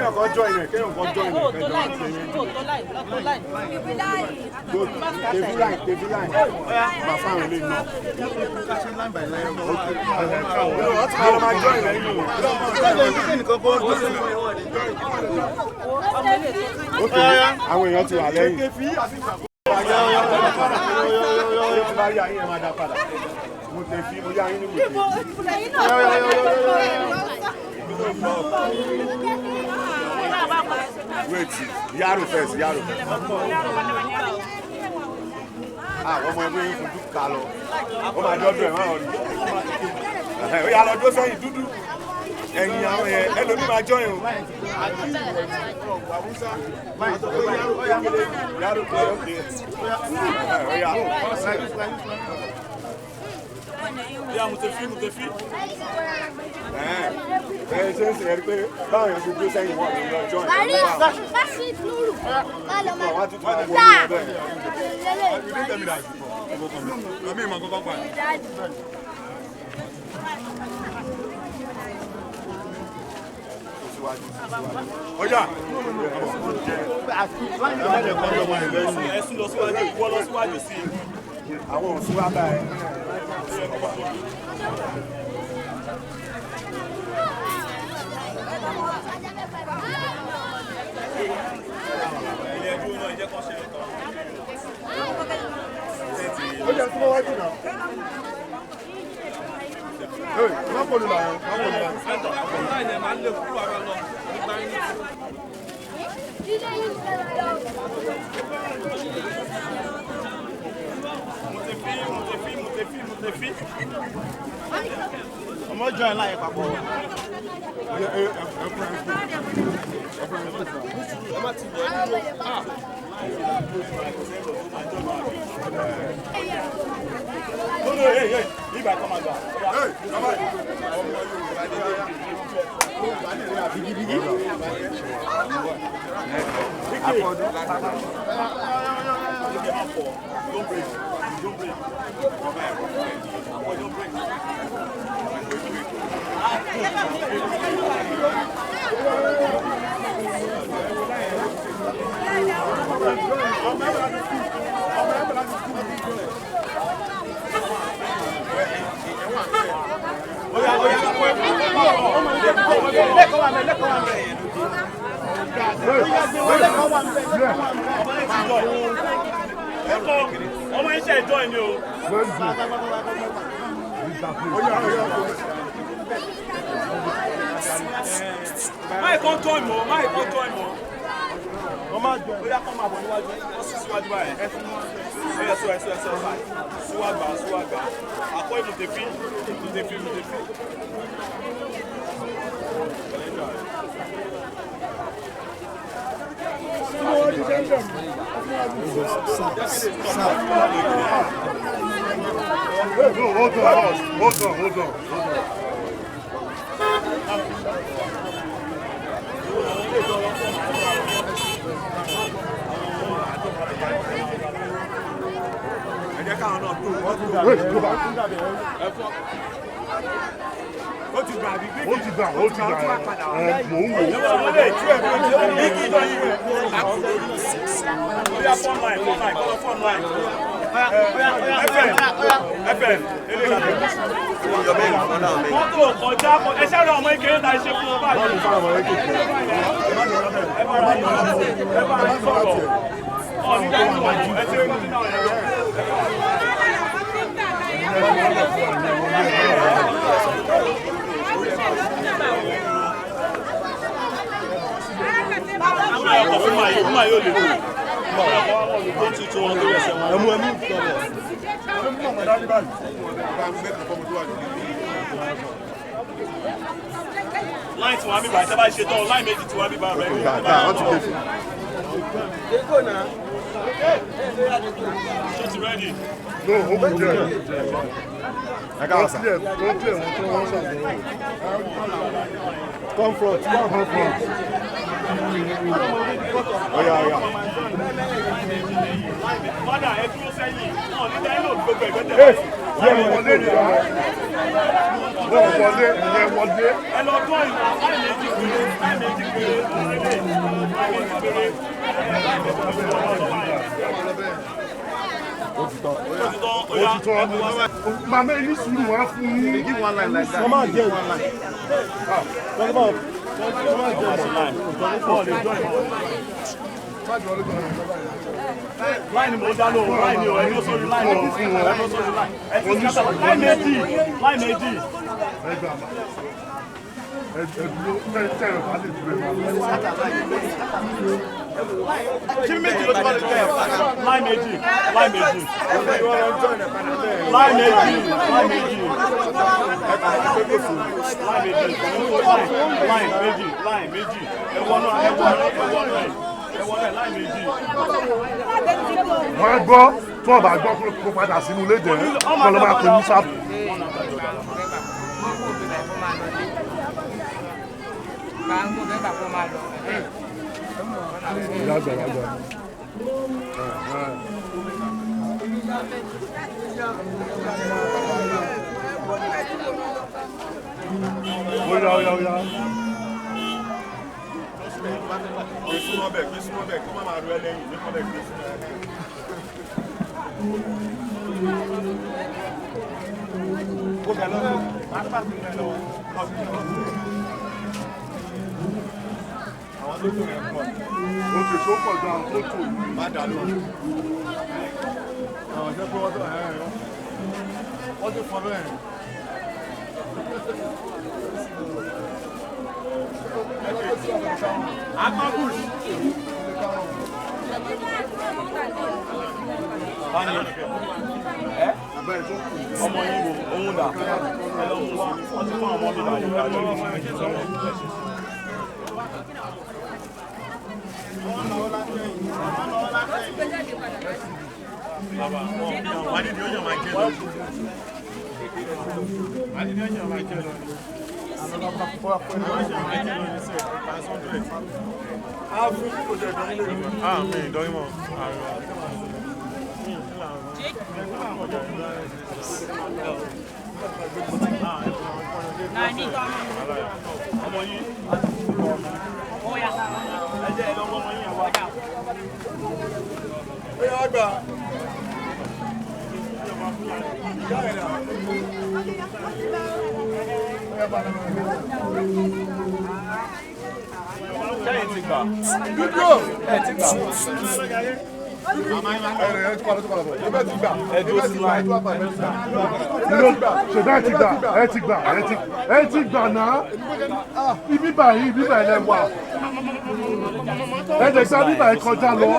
Kéèyàn kan join ẹ̀, kéèyàn kan join ẹ̀. Ó tó line, ó tó line, lọ tó line. Go, tèfi line, tèfi line. Máa fáwọn eléyìí náà. Wọ́n ti máa máa join ẹ̀ nínú. Ok, àwọn èèyàn ti wà lẹ́yìn. Ṣé tí bá rí ayé ẹ̀ máa dá padà? Mo tẹ̀ fi, mo yá yín ní wèé. Wait, Yaro first, Yaro first. Ah, ọmọ ẹgbẹ́ yín fojú ká lọ. Ó máa dọ́dọ̀ ẹ̀ máa rí. Ó yà lọ dó sẹ́yìn dúdú. Ẹ̀yìn àwọn yẹn, ẹlòmíì máa jọyìn o. Yaro pé ókè. Ó yà. Ya Mutefi, Mutefi. Ẹ ṣe ń sìn ẹ́ pé báwọn èèyàn ṣe dó sẹ́yìn wọ́n ní lọ jọyìn. Wọ́n á tún tún àwọn ọmọ ẹgbẹ́ yẹn. Ọjà. Ẹ̀sùn lọ síwájú, wọ́ lọ síwájú sí i. Àwọn òsùn wá bá ẹ. Ilé ẹjọ́ náà jẹ́ kán ṣe é tán. Ó jẹ́ súnmọ́ wájú náà. Hey, má kọlu làwọn, má kọlu làwọn. Mutefi, Mutefi, Mutefi, Mutefi. Ọmọ join line papọ̀. No, no, hey, hey, leave I come and go. Hey, come on. Don't break, don't break. Don't break. Lẹ́kọ̀ọ́, ọmọ iṣẹ́ ìjọ ni o. Máì kan join mọ́, máì kan join mọ́. Bóyá kọ́ máa bọ̀ níwájú, wọ́n sún síwájú báyìí. Ó yẹ sọ ẹ sọ ẹ sọ ẹ síwágbà síwágbà. Àkọ́ ìmùtẹ̀fí, ìmùtẹ̀fí, ìmùtẹ̀fí. Hey, no, hold on, hold on, hold on, hold on. Ẹ jẹ́ káwọn náà tó. Wait, go back. Ó ti gbà bí Ó ti gbà, ó ti gbà. Ẹ mò ń wò. Oya phone line, phone line, call phone line. FM, FM, eléyìí. Mọ́tò kọjá, ẹ ṣáà ọmọ ìkéré ta ṣe fún ọ báyìí. Ẹ bá ara yín sọ̀rọ̀. Ọ̀ ní dájú ẹ ti rí nínú àwọn ẹ̀rọ. Àwọn ẹ̀kọ́ fún màá yìí, fún màá yóò lè kú. Ó ti tún wọn lórí ẹsẹ̀ wọn. Ẹmu ẹmu. Láì tí wọ́n á bíbá, ìtẹ́ bá ṣe tán, láì méjì tí wọ́n á bíbá rẹ̀. Gbà, wọ́n ti dé sí. Ṣé ti rẹ́dì? No, ó kù díẹ̀. Ẹ káwọ́ sà. Wọ́n clear wọn tó wọ́n ṣàgbọ́n. Come front, come front. Oya, oya. Fádà ẹ dúró sẹ́yìn, náà ní dáínlò gbogbo ẹ̀gbẹ́ tẹ̀. Hey, yẹ wọlé ni. Wọ́n wọlé, ìyẹn wọlé. Ẹ lọ dán ìwọ̀n láì méjì. Line méjì péré, line méjì péré. Ó ti tán. Ó ti tán, Ó ti tán. Màmá ẹni sùúrù wá fún yín. Wọ́n máa jẹ́ wọ́n máa jẹ́ Line mo dá lóhùn, line ni o, ẹ ló sórí line o, ẹ ló sórí line. Ẹ ti scatter line méjì, line méjì. Ẹ gbà má. Ẹ dúró tẹ́ ẹ bá lè dúró ẹ má. Kí méjì ló ti bá lè tẹ̀? Line méjì, line méjì. Line méjì, line méjì. Line méjì, line méjì, line méjì. Ẹ wọnú ẹ wọnú ẹ wọnú ẹ. Ẹ wọnú ẹ line méjì. Wọ́n á gbọ́ tí wọ́n bá gbọ́ kó padà sínú ilé jẹ́ kó ló máa pè ní sáàpù. Ìyá àgbà ìyá àgbà. Ó yá ó yá ó yá. Gbé súnmọ́ bẹ̀, gbé súnmọ́ bẹ̀, kó má máa ru ẹ lẹ́yìn, ní kọ́ bẹ̀ gbé súnmọ́ ẹ. Kó bẹ̀ lọ́wọ́, má pàṣẹ bẹ̀ lọ́wọ́, kọ́ sí lọ́wọ́. Àwọn tó tó yẹn pọ̀, Òkè tó pọ̀ ju àwọn tó tò yìí. má dà lóhùn. Àwọn ṣẹ́ pé wọ́n tó ẹ̀ ẹ̀ wọ́n ti fọ́ bẹ́ẹ̀. Akọ́kùs. Báni ẹ ọmọ yín wo òun dà ẹ lọ mú wa wọ́n ti fún àwọn ọmọ mi dà yóò dájọ́. Bàbá wọn ní ó yàn máa jẹ lọ. Wà á ní ó yàn máa jẹ lọ. Ah, mi ìdánwò mọ̀. Ọmọ yín. Ẹ jẹ́ ẹ lọ wọ́ ọmọ yín yẹn wá. Ó yá gbà. Ìyá ẹ̀ dà. Sẹ́yìn ti gbà. Dúdú. Ẹ ti gbà. Ẹ̀rẹ̀ ẹ̀ ti padà tó padà bọ̀. Ẹ ti gbà. Ẹ dúró sí line. Ṣèbá ẹ ti gbà ẹ ti gbà ẹ ti gbà náà. Ibi báyìí ibi báyìí lẹ wà. Ẹ lè gba bíbá yìí kọjá lọ.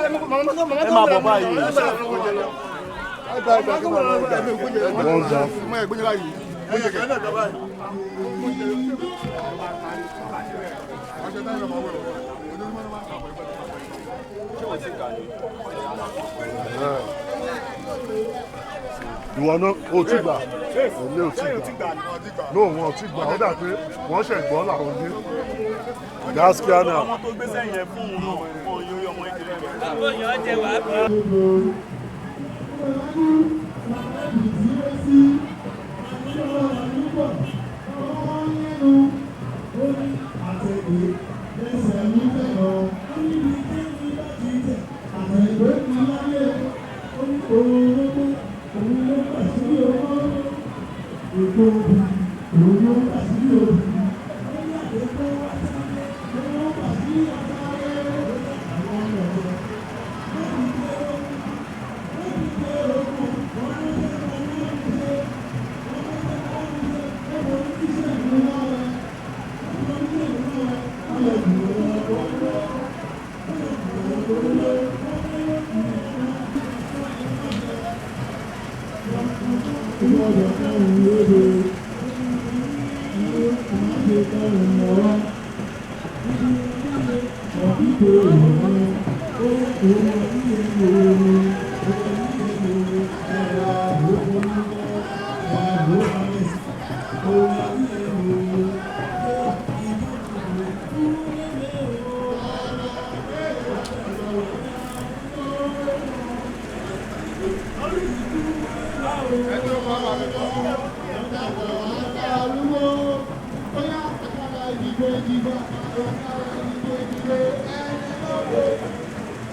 Ẹ máa bọ̀ báyìí. Wọ́n dà. Ìwọ náà o ti gbà. Èmi ò ti gbà. No, wọn ò ti gbà. Ó dà pé wọ́n ṣẹ̀ gbọ́ làwọn dé. Gaskiya náà. Àwọn tó gbé sẹ́yìn yẹn fún òun náà, fún oyún orí ọmọ ìkéré rẹ̀. Thank you. Thank you.